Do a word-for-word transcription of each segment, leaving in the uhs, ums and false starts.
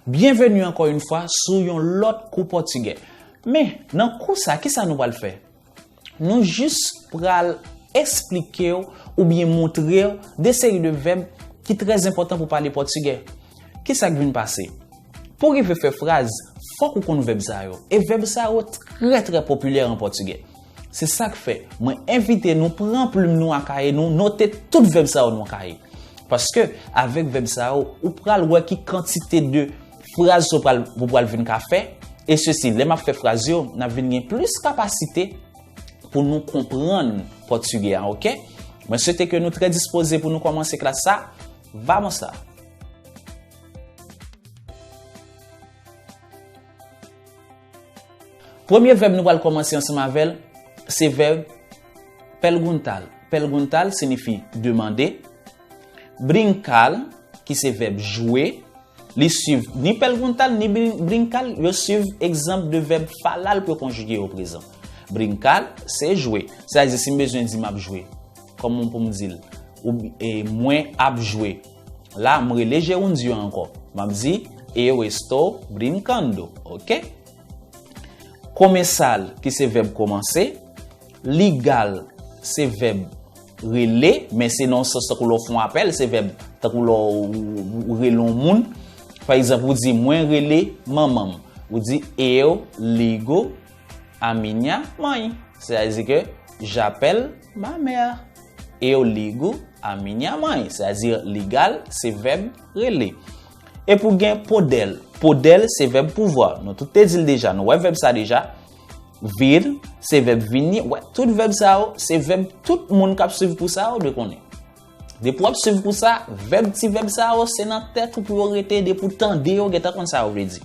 Byenveni ankò yon fwa sou yon lòt kou pòtigè. Men, nan kou sa, kisa nou pral fè? Nou jis pral esplike w oubyen montre w de seri de vèb ki trè enpòtan pou pale pòtigè. Kisa k vin pase? Pou rive fè fraz, fòk ou konn vèb sa yo. E vèb sa yo trè, trè popilè an pòtigè. Se sa k fè, mwen envite nou pran plim nou ak kaye nou, note tout vèb sa yo nan kaye. Paske, avèk vèb sa yo, ou pral wè ki kantite de fraz ou pral, ou pral vin ka fè. E sesi, lè m ap fè fraz yo, n ap vin gen plis kapasite pou nou konprann pòtigè a, oke? Mwen swete ke nou trè dispoze pou nou kòmanse klas sa. Vamos lá! Premye vèb nou pral kòmanse ansanm avè l, se vèb perguntar. Perguntar siyifi demande. Brincar, ki se vèb jwe, li swiv ni perguntar, ni brin-, brincar, yo swiv egzanp de vèb falar pou yo konjige yo prezan. Brincar, se jwe. Sa vle di, si m bezwen di m ap jwe, kòman pou m di l? Ou, e, mwen ap jwe. La, m rele jerondio ankò. M ap di, eu estou brincando, oke? Começar, ki se vèb kòmanse. Ligar, se vèb rele, men se nan yon sans tankou lè w fè yon apèl, se vèb tankou lè w, w, w rele yon moun. Pa egzanp, ou di, mwen rele manman m. Ou di, eu ligo a minha mãe. Sètadi ke, j'appelle ma mère. Eu ligo a minha mãe. Sètadi, ligar, se vèb rele. E pou gen poder. Poder, se vèb pouvwa. Nou tout te di l deja. Nou wè vèb sa deja. Vir, se vèb vini. Wè, tout vèb sa yo, se vèb tout moun k ap swiv kou sa yo dwe konnen. Depi w ap swiv kou sa, vèb, ti vèb sa yo, se nan tèt ou pou yo rete, depi w tande yo, gentan konn sa yo vle di.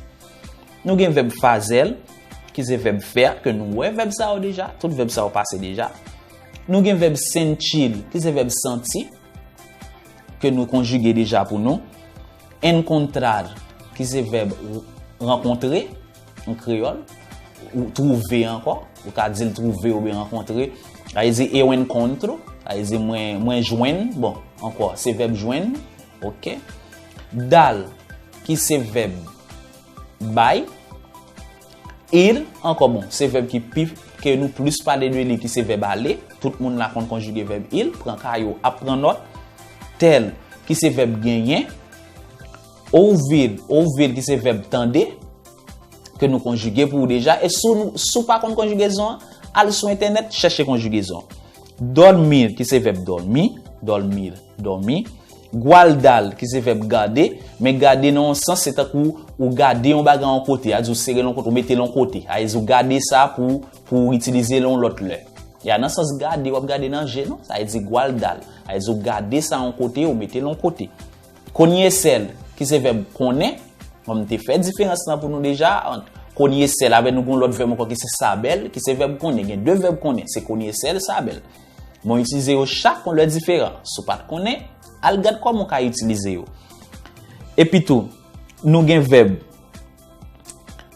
Nou gen vèb fazer, ki se vèb fè, ke nou wè vèb sa yo deja, tout vèb sa yo pase deja. Nou gen vèb sentir, ki se vèb santi, ke nou konjige deja pou nou. Encontrar, ki se vèb rankontre, an kreyòl, ou twouve ankò, ou ka di l twouve oubyen rankontre. Sa vle di, eu encontro, sa vle di, mwen, mwen jwenn, bon, ankò, se vèb jwenn, oke. Dar, ki se vèb bay. Ir, ankò, bon, se vèb ki pi, ke nou plis pale de li, ki se vèb ale. Tout moun la konn konjige vèb ir, pran kaye w, ap pran nòt. Ter, ki se vèb genyen. Ouvir, ouvir, ki se vèb tande, ke nou konjige pou ou deja. E si w, si w pa konn konjigezon an, al sou entènèt, chèche konjigezon an. Dormir, ki se vèb dòmi, dormir, dòmi. Guardar, ki se vèb gade, men gade nan yon sans, se tankou ou gade yon bagay yon kote, a di ou sere l yon kote, ou mete l yon kote. A di ou gade sa pou, pou w itilize l yon lòt lè. Ya, nan sans gade, w ap gade nan je, non? Sa vle di guardar. Sa vle di ou gade sa yon kote, ou mete l yon kote. Conhecer, ki se vèb konnen. Bon, m te fè diferans lan pou nou deja ant conhecer avè nou gen yon lòt vèb ankò ki se saber, ki se vèb konnen. Gen de vèb konnen, se conhecer, saber. Bon, itilize yo chak yon lè diferan. Si w pa t konnen, al gad kòman w ka itilize yo. Epi tou, nou gen vèb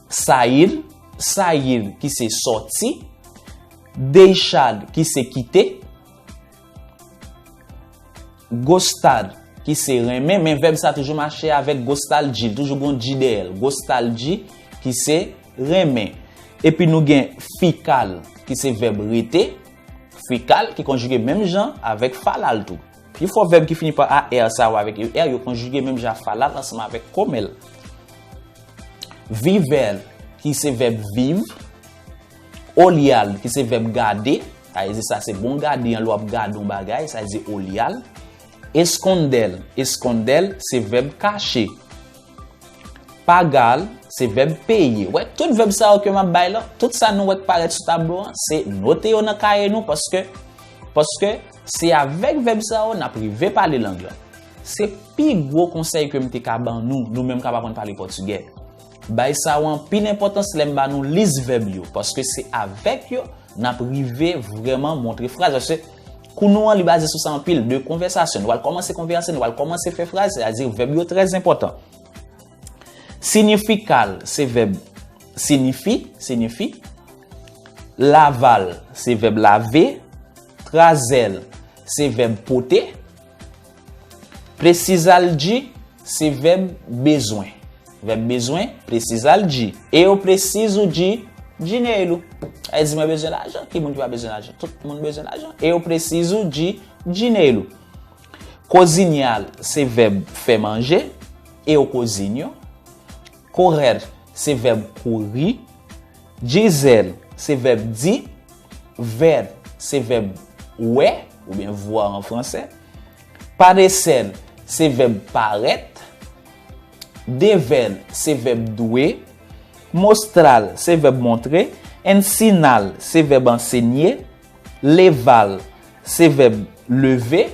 sair, sair ki se sòti, deixar ki se kite, gostar ki se renmen, men vèb sa toujou mache avèk gostar de, li toujou gon de dèyè l. Gostar de ki se renmen. Epi nou gen ficar ki se vèb rete, ficar ki konjige menm jan avèk falar tou. Pifò vèb ki fini pa a er sa yo avèk er, yo konjige menm jan a falar ansanm avèk comer. Viver, ki se vèb viv. Olhar, ki se vèb gade. Sa vle di sa se bon gade an, lè w ap gade yon bagay, sa vle di olhar. Esconder, esconder, se vèb kache. Pagar, se vèb peye. Wè, tout vèb sa yo ke m ap bay la, tout sa nou wè k parèt sou tablo an, se note yo nan kaye nou, paske, paske se avèk vèb sa yo n ap rive pale lang lan. Se pi gwo konsèy ke m te ka ban nou, nou menm k ap aprann pale pòtigè. Bay sa yo anpil enpòtans lè m ba nou lis vèb yo, paske se avèk yo n ap rive vrèman montre fraz. Paske kou nou an, li baze sou sa anpil, de konvèsasyon. Nou pral kòmanse konvèse, nou pral kòmanse fè fraz, sètadi vèb yo trè enpòtan. Significar, se vèb siyifi, siyifi. Lavar, se vèb lave. Trazer, se vèb pote. Precisar de, se vèb bezwen. Vèb bezwen, presize al di. Eu preciso de dinheiro. Sa vle di mwen bezwen lajan. Ki moun ki pa bezwen lajan? Tout moun bezwen lajan. Eu preciso de dinheiro. Cozinhar se vèb fè manje. Eu cozinho. Correr se vèb kouri. Dizer se vèb di. Ver se vèb wè, oubyen voir an fransè. Parecer se vèb parèt. Dever se vèb dwe. Mostrar se vèb montre. Ensinar se vèb ansenye. Levar se vèb leve.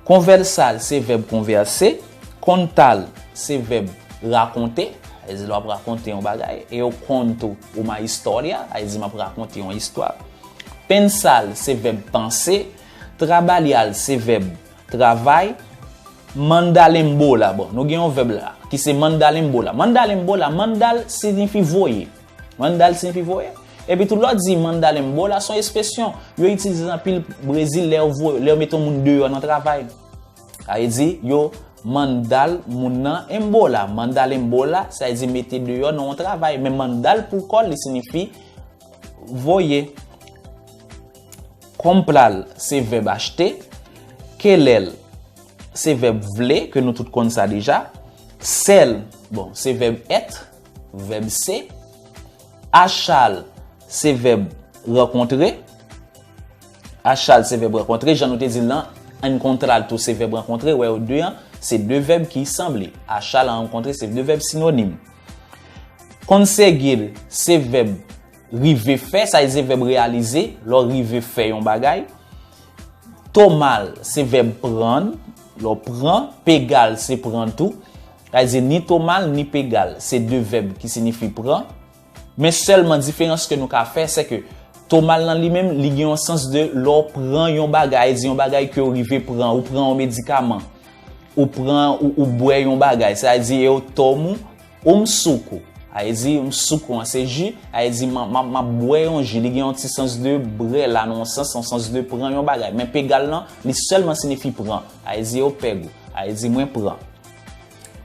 Conversar se vèb konvèse. Contar se vèb rakonte. Sa vle di lè w ap rakonte yon bagay. Eu conto uma história. Sa vle di m ap rakonte yon istwa. Pensar se vèb panse. Trabalhar se vèb travay. Mandar embora, bon, nou gen yon vèb la, ki se mandar embora. Mandar embora, mandar siyifi voye. Mandar siyifi voye. Epi tou lè w di mandar embora, se yon ekspresyon yo itilize anpil Brezil lè yo voye, lè yo mete yon moun deyò nan travay. Sa vle di, yo mandar moun nan embora. Mandar embora, sa vle di mete deyò nan yon travay. Men mandar pou kò l, li siyifi voye. Comprar se vèb achte. Querer se vèb vle, ke nou tout konn sa deja. Ser, bon, se vèb être, vèb se. Achar se vèb rankontre. Achar se vèb rankontre, jan nou te di l lan, encontrar tou se vèb rankontre, wè yo de an, se de vèb ki sanble. Achar ak rankontre se de vèb sinonim. Conseguir se vèb rive fè, sa vle di vèb reyalize, lè w rive fè yon bagay. Tomar se vèb pran, lè w pran, pegar se pran tou. Sa vle di ni tomar ni pegar, se de vèb ki siyifi pran. Men sèlman diferans ke nou ka fè, se ke tomar lan li menm, li gen yon sans de lè w pran yon bagay, sa vle di yon bagay ke w rive pran, ou pran yon medikaman, ou pran, ou, ou bwè yon bagay, sa vle di eu tomo um suco. Sa vle di um suco an se ji, sa vle di m ap, m ap, m ap bwè yon ji, li gen yon ti sans de bwè la nan yon sans, yon sans de pran yon bagay. Men pegar lan, li sèlman siyifi pran. Sa vle di eu pego, sa vle di mwen pran.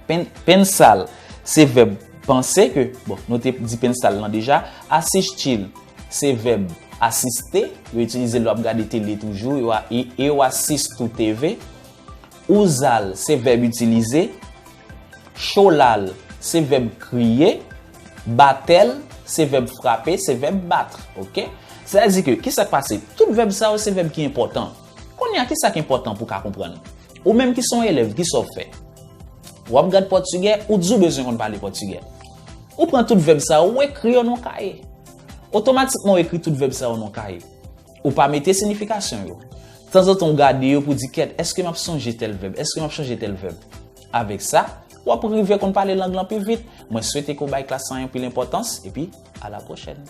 Pen-, pensar se vèb panse ke, bon, nou te di pensar lan deja. Assistir se vèb asiste, yo itilize l lè w ap gade tele toujou, eu a-, e, eu assisto T V. Usar se vèb itilize. Chorar se vèb kriye. Bater se vèb frape, se vèb battre, oke? Sa vle di ke, kisa k pase? Tout vèb sa yo se vèb ki enpòtan. Kounye a, kisa k enpòtan pou w ka konprann? Ou menm ki se yon elèv, kisa w fè? W ap gad pòtigè, ou di w bezwen konn pale pòtigè. Ou pran tout vèb sa yo, ou ekri yo nan yon kaye. Otomatikman, ou ekri tout vèb sa yo nan yon kaye. Ou pa mete siyifikasyon yo. Tanzantan, ou gade yo pou di, kèt, èske m ap sonje tèl vèb? Èske m ap chanje tèl vèb? Avèk sa, w ap rive konn pale lang lan pi vit. Mwen swete ke w bay klas sa anpil enpòtans, epi a la pwochèn.